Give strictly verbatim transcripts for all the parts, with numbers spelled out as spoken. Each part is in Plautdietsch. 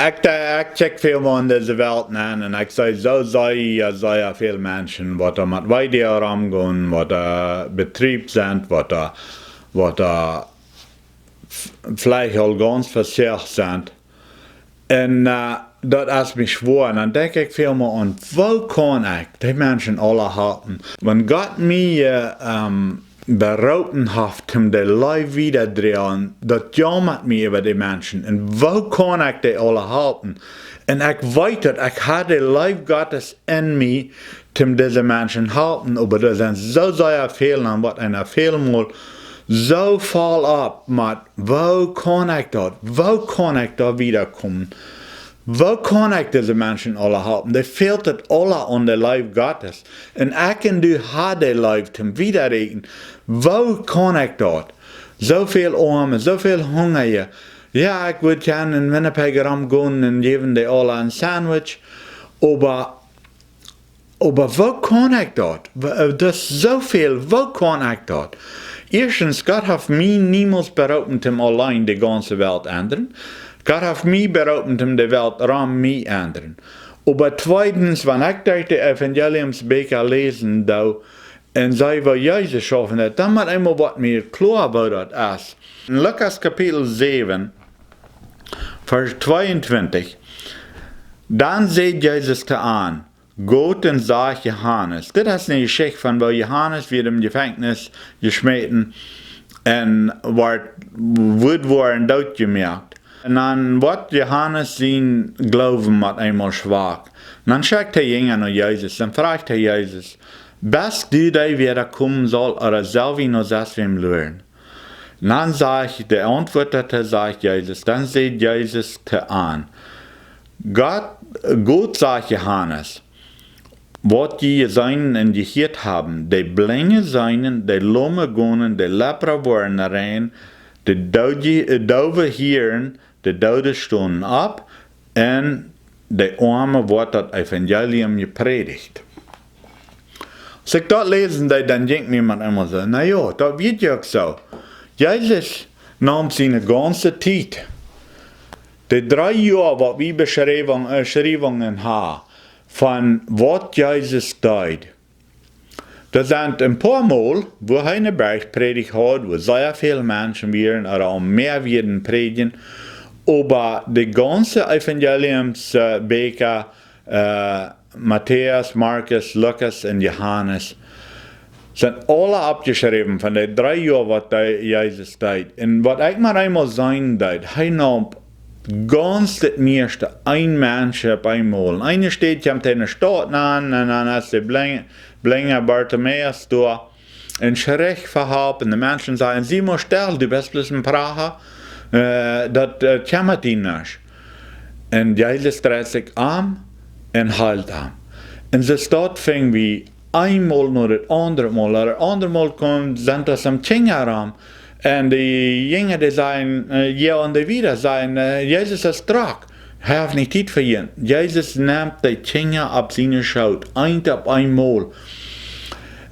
Ekj, ekj kjikj väl mol en dise Welt nenn un ekj see soo sea, sea väl Menschen, waut doa met Weedoag romgonen, waut doa bedreeft sent, waut doa, waut doa v-, veleicht aul gaunz vesoacht sent. Un, äh, daut es mie schwoa. Un dan denkj ekj väl mol aun, woo kaun ekj dee Menschen aula halpen? Wan Gott mie, äh, ähm, beroopen haft, om de Leew wieda to droagen, daut jaumat mie äwa dee Menschen. Un woo kaun ekj dee aula halpen? Un ekj weet daut, ekj hab de Leew Gottes en mie, om dise Menschen halpen, oba doa sent soo sea väl, un waut eena väl mol soo voll opp, oba woo kaun ekj daut? Woo kaun ekj doa wieda komen? Woo kaun ekj dise Menschen aula halpen? Dee fält daut aula aun de Leew Gottes. Un ekj un du ha de Leew toom wieda räden. Woo kaun ekj daut? Soo väl Oame, soo väl Hungaje. Jo, ekj wudd jieren en Winnipeg romgonen un jäwen dee aula een Sandwich. Oba, oba woo kaun ekj daut? W-, äh, daut es soo väl, woo kaun ekj daut? Ieeschtens, Gott haft mie niemols beroopen, om auleen de gaunze Welt endren. Gott haft mie beroopen, om de Welt rom mie endren. Oba tweedens, wan ekj derch de Evangeliumsbieekja läsen doo un see, woo Jesus schaufen deed, dan met eemol woat mie kloa, woo daut es. En Lukas Kapitel säwen, Varsch tweeuntwintich, dan säd Jesus to an, got un sajcht Johanes. Dit es eene Jeschicht von, woo Johanes wia em Jefenkjnis jeschmäten un wort, wudd woaren dootjemoakt. Un dan woat Johanes sien Gloowen met eemol schwak. Un dan schekjt hee Jinja no Jesus un frajcht hee Jesus: Best du dee, waut wieda komen saul, ooda sell wie no sest wäm luaren? Un dan sajcht, dee auntwuaden, sajcht Jesus, dan säd Jesus to an: Gott, got, sajcht Johanes, waut jie jeseenen un jehieet haben, de Blinje seenen, de Lome gonen, de Lepra woaren rein, de Doodje-, äh, Doove hieren, de Doode stonen opp, un de Oame woat daut Evangelium jeprädicht. Aus ekj daut läsen deed, dan jinkj mie met eemol soo, na jo, daut wia je uk soo. Jesus neem siene gaunze Tiet, de dree Joa, waut wie Beschriewunk, äh, Beschriewungen ha, von waut Jesus deed. Doa sent een poa Mol, wua hee eene Berjprädicht haud, wua sea väl Menschen wieren, ooda aul mea wieren prädjen, oba de gaunze Evangeliums, äh, Bieekja, äh, Matäus, Markus, Lukas un Johanes, sent aule oppjeschräwen von de dree Joa, waut dee Jesus deed. Un waut ekj mau eemol seenen deed, hee neem gaunz daut mieeschte, een Mensch opp eemol. Eene Städ kjemt hee enne Staut aun, un dan es de blinja, blinja Bartimäus doa un schrajcht fa Help. Un de Menschen sajen: Sie mau stell, du best bloos een Pracha, äh, daut, äh, kjemmat die nuscht. Un Jesus dreit sikj om un heelt am. Un soo es daut, finj wie een Mol no daut aundre Mol. Daut aundre Mol kjemt, sent doa soone Kjinja rom. Un de Jinja, dee sajen, äh, jo, un dee wieda sajen, äh, Jesus es drock. Hee haft nich Tiet fa junt. Jesus nemt de Kjinja opp siene Schoot, eent opp eemol.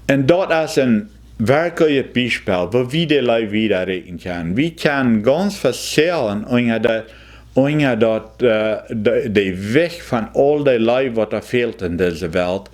Un daut es een werkjlichet Biespel, woo wie de Leew wieda räden kjennen. Wie kjennen gaunz vesellen unja daut, unja daut, äh, de, de Jewicht von aul de Leew, waut doa fält en dise Welt.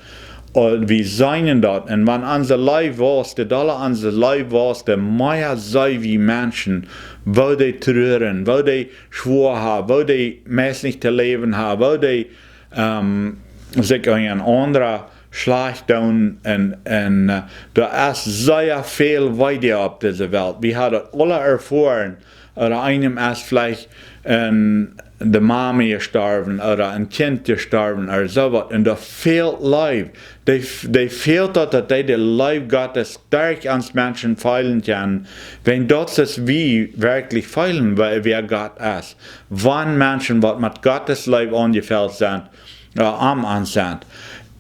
Un wie seenen daut. Un wan onse Leew wausst, de dolla onse Leew wausst, de mea see wie Menschen, woo dee truaren, woo dee schwoa ha, woo dee meist nich to läwen ha, woo dee, ähm, sikj aun een aundra schlajcht doonen. Un, un, äh, doa es sea väl Weedoag opp dise Welt. Wie haben daut aule erfoaren. Ooda eenem es veleicht een, de Mame jestorwen, ooda een Kjint jestorwen, ooda soo waut. Un doa fält Leew. Dee, dee fält daut, daut dee de Leew Gottes derch ons Menschen feelen kjennen. Wan daut es, woo wie werkjlich feelen, wäa, wäa Gott es. Wan Menschen, waut met Gottes Leew aunjefelt sent, äh, aun ons sent.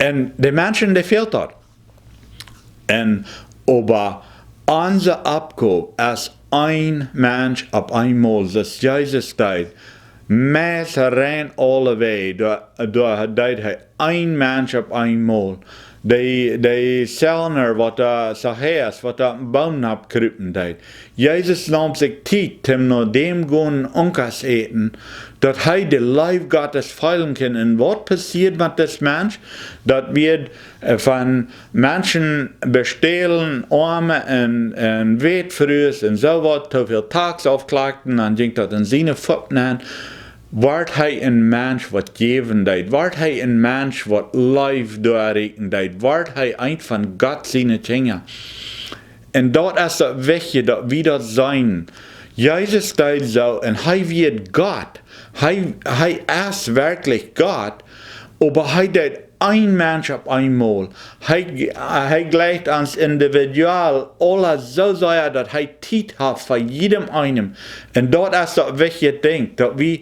Un de Menschen, dee fält daut. Un oba onse Oppgow es een Mensch opp eemol, soo aus Jesus deed. Meist rein aulewäajen, doa, doa deed hee een Mensch opp eemol. De, de Zöllner, waut doa Zachäus, waut doa oppem Boom nopp krupen deed. Jesus neem sikj Tiet, om no däm gonen Unkas äten, daut hee de Leew Gottes feelen kunn. Un waut passieed met dis Mensch? Daut wia, äh, von Menschen bestälen, Oame un, un Wätfrues un soo waut, too väl Tax aufkloaken, dan jinkj daut en siene Fupp nenn. Wort hee een Mensch, waut jäwen deed? Wort hee een Mensch, waut Leew doaräakjen deed? Wort hee eent von Gott siene Kjinja? Un daut es daut Wichtje, daut wie daut seenen. Jesus deed soo, un hee wia Gott. Hee, hee es werkjlich Gott, oba hee deed een Mensch opp eemol. Hee, hee jleicht ons individual aula soo sea, daut hee Tiet haft fa jiedem eenem. Un daut es daut wichtje Dinkj, daut wie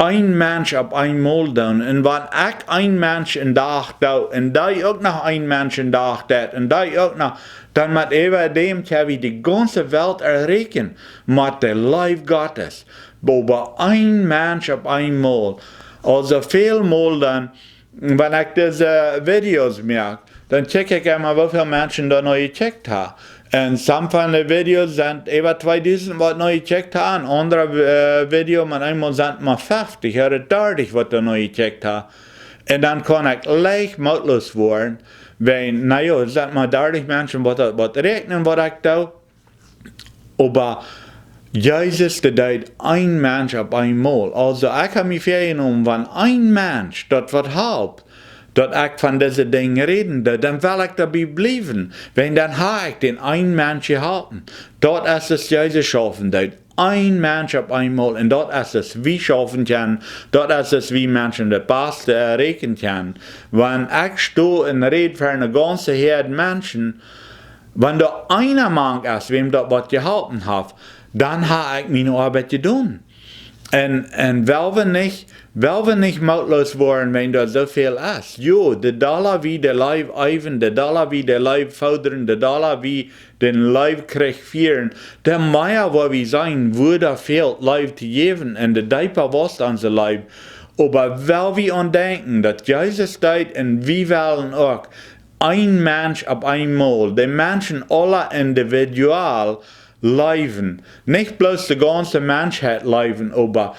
een Mensch opp eemol doonen. Un wan ekj een Mensch een Dach doo, un dee uk noch een Mensch een Dach deit, un dee uk noch, dan met äwa däm kjenn wie de gaunze Welt erreichen, met de Leew Gottes. Oba een Mensch opp eemol. Aulsoo väl mol dan, wan ekj dise Videos moak, dan check ekj emma, woo väl Menschen doa no jecheckt haben. Un some von de Videos sent äwa tweedusent, waut no jecheckt haben, un aundre, äh, Video, mau eemol sent mau feftig ooda dartich, waut doa no jecheckt haben. Un dan kaun ekj leicht mootloos woaren, wan, na jo, sent mau dartich Menschen, waut, waut räakjnen, waut ekj doo. Oba Jesus, dee deed een Mensch opp eemol. Aulsoo, ekj hab mie väajenomen, wan een Mensch daut waut halpt, daut ekj von dise Dinja räden doo, dan well ekj doabie bliewen, wan dan hab ekj dän een Mensch jeholpen. Daut es, waut Jesus schaufen deed. Een Mensch opp eemol, un daut es, waut wie schaufen kjennen, daut es, waut wie Menschen daut baste erreichen kjennen. Wan ekj sto un räd ver eene gaunze Häad Menschen, wan doa eena mank es, wäm daut waut jeholpen haft, dan hab ekj miene Oabeit jedonen. Un, un well wie nich, well wie nich mootloos woaren, wan doa soo väl es. Jo, de dolla wie de Leew äwen, de dolla wie de Leew foddren, de dolla wie dän Leewkjrich fieren, de mea woa wie seenen, woo doa fält Leew to jäwen, un de deepa woat onse Leew. Oba well wie aun denkjen, daut Jesus deed, un wie wellen uk een Mensch opp eemol, de Menschen aula individual leewen. Nich bloos de gaunze Menschheit leewen, oba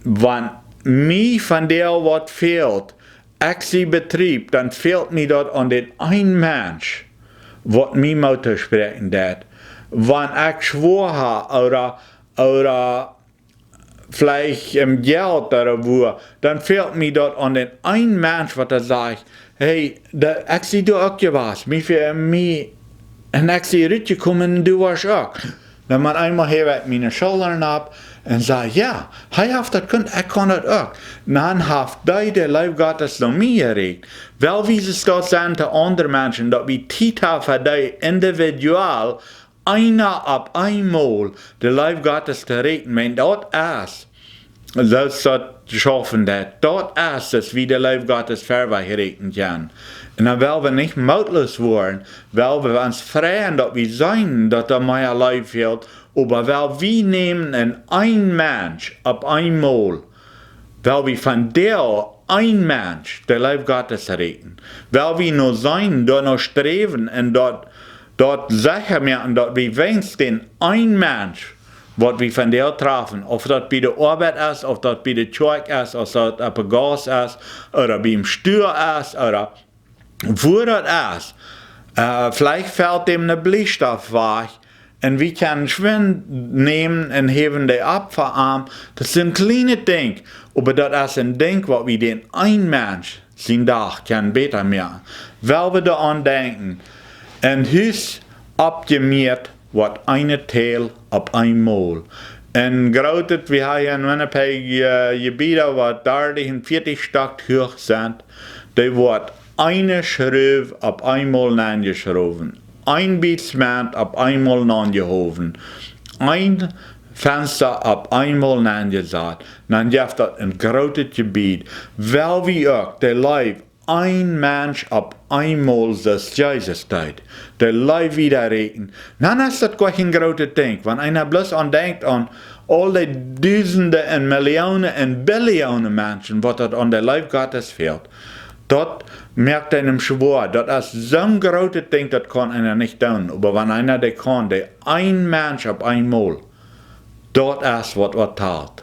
wan mie von däm waut fält, ekj sie bedriept, dan fält mie daut aun dän een Mensch, waut mie Moot toospräakjen deit. Wan ekj schwoa hab, ooda, ooda veleicht em Jelt ooda woo, dan fält mie daut aun dän een Mensch, waut doa sajcht: "Hey, de, ekj sie doa uk jewast, mie fäl-, mie, un ekj sie rutjekomen, un du woascht uk." Dan mau eemol hab ekj miene Schullren opp un saj: "Jo, hee haft daut kunt, ekj kaun daut uk." Dan haft dee de Leew Gottes no mie jeräakjent. Well wie soo daut sennen to aundre Menschen, daut wie Tiet haben fa dee individual, eena opp eemol de Leew Gottes to räakjen, wan daut es, soo aus daut schaufen deit, daut es, daut wie de Leew Gottes verwoat räakjen kjennen. Un dan well wie nich mootloos woaren, well wie ons freien, daut wie seenen, daut doa mea Leew fält, oba well wie nämen en een Mensch opp eemol, well wie von däm een Mensch de Leew Gottes räakjen, well wie no seenen, doano sträwen un daut, daut secha moaken, daut wie weens dän een Mensch, waut wie von däm träfen, auf daut bie de Oabeit es, auf daut bie de Kjoakj es, auf daut opp de Gauss es, ooda biem Stua es, ooda wua daut es. Äh, veleicht fält däm een Bliestaft wajch, un wie kjennen schwind nämen un häwen dee opp fa am. Daut sent kjliene Dinja, oba daut es een Dinkj, waut wie dän een Mensch sien Dach kjennen bäta moaken. Well wie doaraun denkjen, een Hus oppjemoakt woat een Deel opp eemol. Een grootet, wie haben hia en Winnipeg, äh, Jebieden, waut dartich un vieetich Stock huach sent, dee woat eene Schruw opp eemol nenjeschrowen, een Basement opp eemol nenjehowen, een Fensta opp eemol nenjesat. Dan jeft daut een grootet Jebied. Well wie uk de Leew een Mensch opp eemol, soo aus Jesus deed, de Leew wieda räakjen, dan es daut goanich een grootet Dinkj, wan eena bloos aun denkjt aun aul dee Dusende un Millionen un Billionen Menschen, waut daut aun de Leew Gottes fält. Daut Moakt eenem schwoa. Daut es soon grootet Dinj, daut kaun eena nich doonen. Oba wan eena dee kaun, dee een Mensch opp eenmol, daut es waut, waut talt.